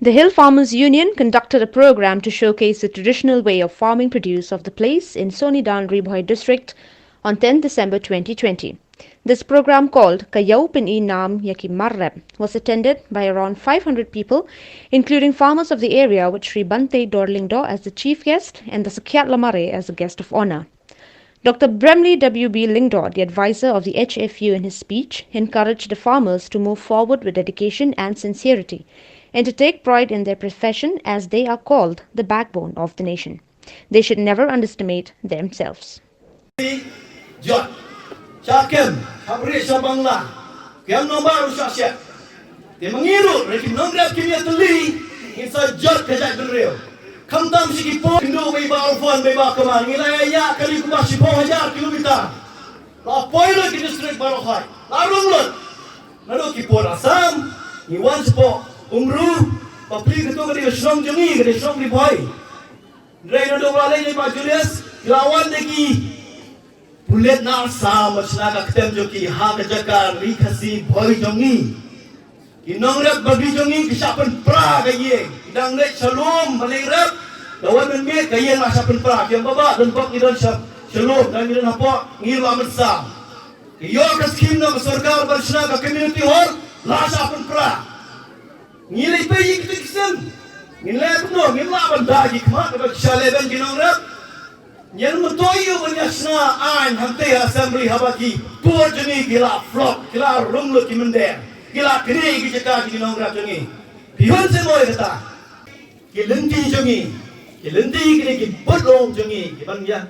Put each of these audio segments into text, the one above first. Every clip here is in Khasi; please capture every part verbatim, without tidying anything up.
The Hill Farmers Union conducted a program to showcase the traditional way of farming produce of the place in Sonidan, Ri Bhoi district on tenth December twenty twenty. This program, called Ka Ïew Pyni Nam ïa ki Mar Rep, was attended by around five hundred people, including farmers of the area, with Shri Bante Dor Lyngdoh as the chief guest and the Sakhiat Lamare as the guest of honor. Doctor Bremly W B Lyngdoh, the advisor of the H F U, in his speech, encouraged the farmers to move forward with dedication and sincerity and to take pride in their profession, as they are called the backbone of the nation. They should never underestimate themselves. Jot. Sha kem, ha bri sha bangla. Kem nongbar u sha shet. Te ma ngi ruh, re ki nongrep kim ïatylli, ngin sa jot ka jaitbynriew. Khamtam shi ki por, ndu bai ba orphan, bai ba kama, ngi la ïa ïa kali kumba shiphew hajar kilometer. La poi lut ki district baroh hai. La rung lut. Naduh ki por Assam, ngi wan shapoh Umru, bapli katu ka dei ka shnong jong ngi, ka dei shnong Ri Bhoi. Hynrei naduh ba leit ïa i Bah Julius, ki la wan da ki pulit na Assam, ba shna ka ktem jong ki, ha ka jaka Ri Khasi Bhoi jong ngi. Ki nongrep babi jong ngi ki shah pynpra ka ïing. Ki dang leit sha lum ban leit rep, da wan mynmiet ka ïing la shah pynpra. Ki ong baba, don bok ngi don sha, sha lum, dang ngi don hapoh, ngi la mynsaw. Ki ïoh ka skim na ka sorkar ban shna ka community hall, la shah pynpra. Ngi leit peit ïa kito ki skim. Ngin leh kumno, ngim lah ban da ki khmat, kaba ki shah leh ban ki nongrep. Ngan myntoi ïa u ban ïa shna aiñ hangtei ha assembly haba ki por jong ngi ki la flop, ki la rung lut ki mynder, ki la knieh ki jaka ki nongrep jong ngi. Phi hun seh mo ïa kata. Ki lynti jong ngi, ki lynti kine ki butlong jong ngi, ki ban ïa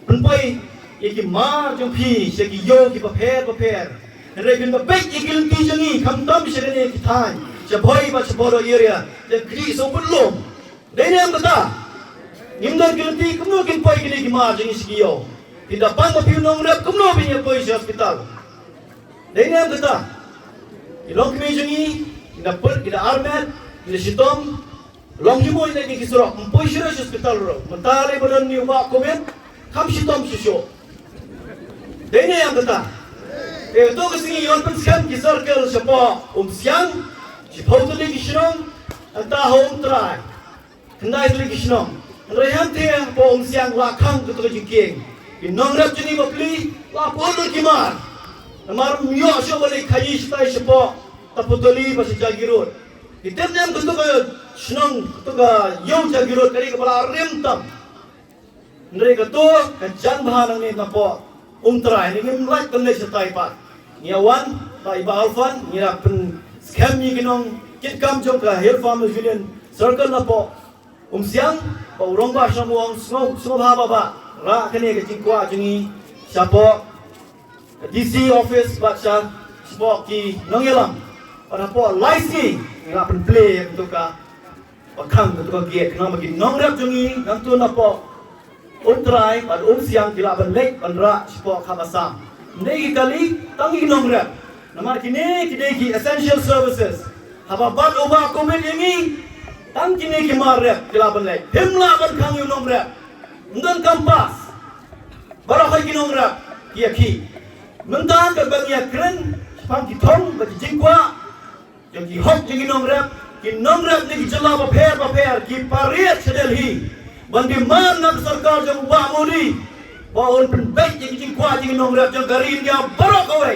pynpoi ïa ki mar jong phi sha ki ïew ki bapher bapher. Hynrei phin da peit ïa ki lynti jong ngi, khamtam sha kine ki thaiñ, sha Bhoi bad sha Bodo area, ïa ki shu butlong. Dei ne em kata? Ngim don ki lynti, kumno kin poi kine ki mar jong ngi sha ki ïew? Phi da pang ba phi u nongrep, kumno phin ïa poi sha hospital? Dei ne em kata? Ki longkmie jong ngi, ki da put, ki da armet, ki da shitom, long hi mo ïa ki surok, ym poi shuh sha hospital ruh. Mynta lei ba don ïa u bah Covid, kham shitom shuh shuh. Dei ne em kata? Te to ka sngi ïoh pynskhem ki circle shapoh Umsiang, shiphew tylli ki shnong, hangta ha Umtrai. Khyndai tylli ki shnong. Hynrei hangtei hapoh Umsiang la khang kato ka jingkieng. Ki nongrep jong ngi bapli la poi lut ki mar. Namar ym ïoh shuh ban leit khaïi shatai shapoh Taputoli bad sha Jagiroad. Ki tip ne em kato ka shnong, kato ka ïew Jagiroad ka dei kaba la rim tam. Hynrei kato ka jan bha nangne napoh Umtrai, ngi ngim lait ban leit shatai pat. Ngi ïa wan, ba i Bah Alfan, ngi ïa pynskhem ïa ki nongkitkam jong ka Hill Farmers Union Circle napoh Umsiang, ba u rangbah shnong u ong sngewbha, sngewbha ba, ba rah kane ka jingkwah jong ngi shapoh D C office bad sha, shapoh ki nongïalam. Bad hapoh lai sngi ngi la pynplie ïa kato ka, ba khang kato ka gate, khnang ba ki nongrep jong ngi nangto napoh Umtrai bad Umsiang ki lah ban leit ban rah shapoh khap Assam. Ym dei ki kali, tang ki nongrep. Namar kine ki dei ki essential services. Haba bat u bah Covid ïa ngi, tang kine ki mar rep ki lah ban leit. Phim lah ban khang ïa u nongrep. Ym don kam pass. Baroh hi ki nongrep ki ïa khih. Mynta katba ngi ïa kren shaphang ki thong bad ki jingkwah jong ki hok jong ki nongrep, ki nongrep na ki jylla bapher bapher ki pariat sha Delhi ban demand na ka sorkar jong u bah Modi ba un pynbeit ïa ki jingkwah jong ki nongrep jong ka ri India baroh kawei.